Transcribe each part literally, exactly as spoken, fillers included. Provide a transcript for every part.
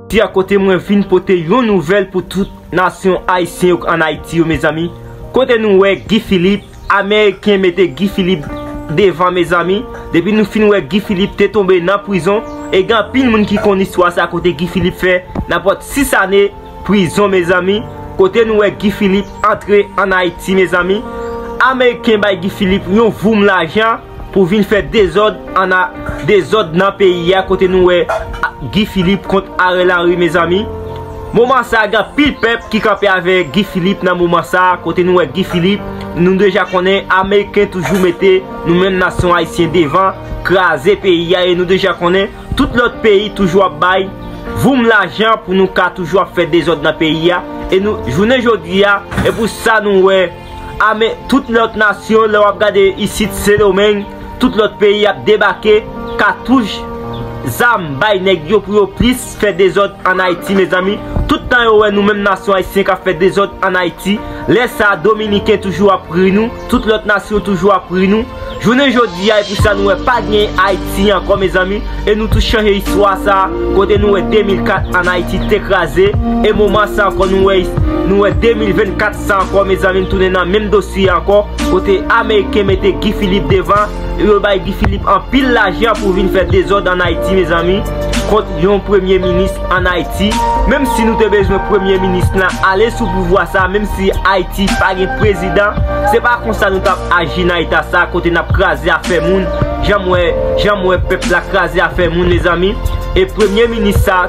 Jodi a kote mwen vin pote yon nouvèl pou tout nasyon ayisyen yo ann Ayiti yo, mezanmi. Kote nou wè Guy Philippe, Ameriken mete Guy Philippe devan, mezanmi. Depi nou fin wè Guy Philippe te tonbe nan prizon, e gen anpil moun ki konn istwa sa kote Guy Philippe fè nenpòt sis ane prizon, mezanmi. Kote nou wè Guy Philippe antre ann Ayiti, mezanmi. Ameriken bay Guy Philippe yon voum lajan pou vin fè dezòd ann a, dezòd nan peyi a, kote nou wè Guy Philippe kont Ariel Henry, mezanmi. Moman sa a, gen anpil pèp ki kanpe avè Guy Philippe nan moman sa a, kote nou wè Guy Philippe, nou deja konnen Ameriken toujou mete nou menm nasyon ayisyen devan, kraze peyi a, e nou deja konnen tout lòt peyi toujou ap bay voum lajan pou nou ka toujou ap fè dezòd nan peyi a. E nou, jounen jodi a, e pou sa nou wè, ame, tout lòt nasyon, lè w ap gade isit Sendomeng, tout lòt peyi ap debake, katouch, zam bay nèg yo pou yo plis fè dezòd ann Ayiti, mezanmi. Tout tan yo wè nou menm nasyon ayisyen k ap fè dezòd ann Ayiti, lè sa a, Dominiken toujou ap ri nou, tout lòt nasyon toujou ap ri nou. Jounen jodi a, e pou sa nou wè pa gen Ayiti ankò, mezanmi. E nou tou chanje istwa sa, kote nou wè de mil kat ann Ayiti te kraze. E moman sa ankò, nou wè, nou wè de mil vennkat sa ankò, mezanmi, n tounen nan menm dosye ankò, kote Ameriken mete Guy Philippe devan. E yo bay Guy Philippe anpil lajan pou vin fè dezòd ann Ayiti, mezanmi, kont yon premye minis ann Ayiti. Menm si nou te bezwen premye minis lan ale sou pouvwa sa, menm si Ayiti pa gen prezidan, se pa konsa nou t ap aji nan eta sa, kote n ap kraze afè moun, jan m wè, jan m wè pèp la kraze afè moun, mezanmi. E premye minis sa,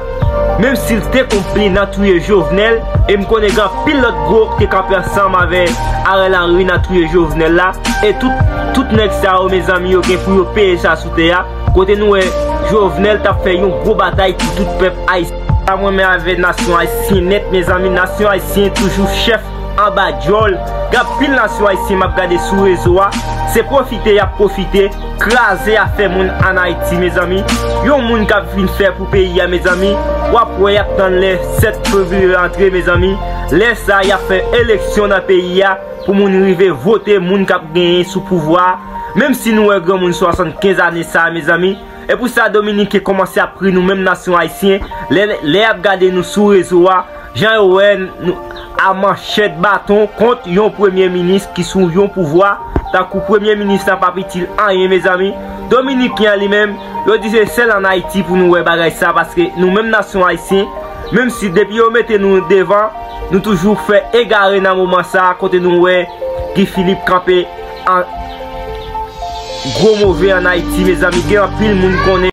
menm si l te konpli nan touye Jovenel, e m konnen gen anpil lòt gwoup ki te kanpe ansanm avè Ariel Henry nan touye Jovenel la. E tout, tout nèg sa yo, mezanmi, yo gen pou yo peye sa sou tè a. Kote nou wè Jovenel t ap fè yon gwo batay pou tout pèp ayisyen. Sa mwen menm avè nasyon ayisyen nèt, mezanmi, nasyon ayisyen toujou chèf anba djòl. Gen anpil nasyon ayisyen m ap gade sou rezo a, se pwofite y ap pwofite kraze afè moun ann Ayiti, mezanmi. Yon moun k ap vin fè pou peyi a, mezanmi, w ap wè y ap tann lè sèt fevriye antre, mezanmi. Lè sa a, y ap fè eleksyon nan peyi a pou moun rive vote moun k ap genyen sou pouvwa a. Menm si nou wè granmoun swasannkenz ane sa a, mezanmi, e pou sa Dominiken kòmanse ap ri nou menm nasyon ayisyen, lè, lè y ap gade nou sou rezo a, jan yo wè nou a manchèt baton kont yon premye minis ki sou yon pouvwa, tankou premye minis la p ap itil anyen, mezanmi. Dominiken an li menm, yo di se sèl ann Ayiti pou nou wè bagay sa, paske nou menm nasyon ayisyen, menm si depi yo mete nou devan, nou toujou fè egare nan moman sa a, kote nou wè Guy Philippe kanpe an gwo move ann Ayiti, mezanmi. Gen anpil moun konnen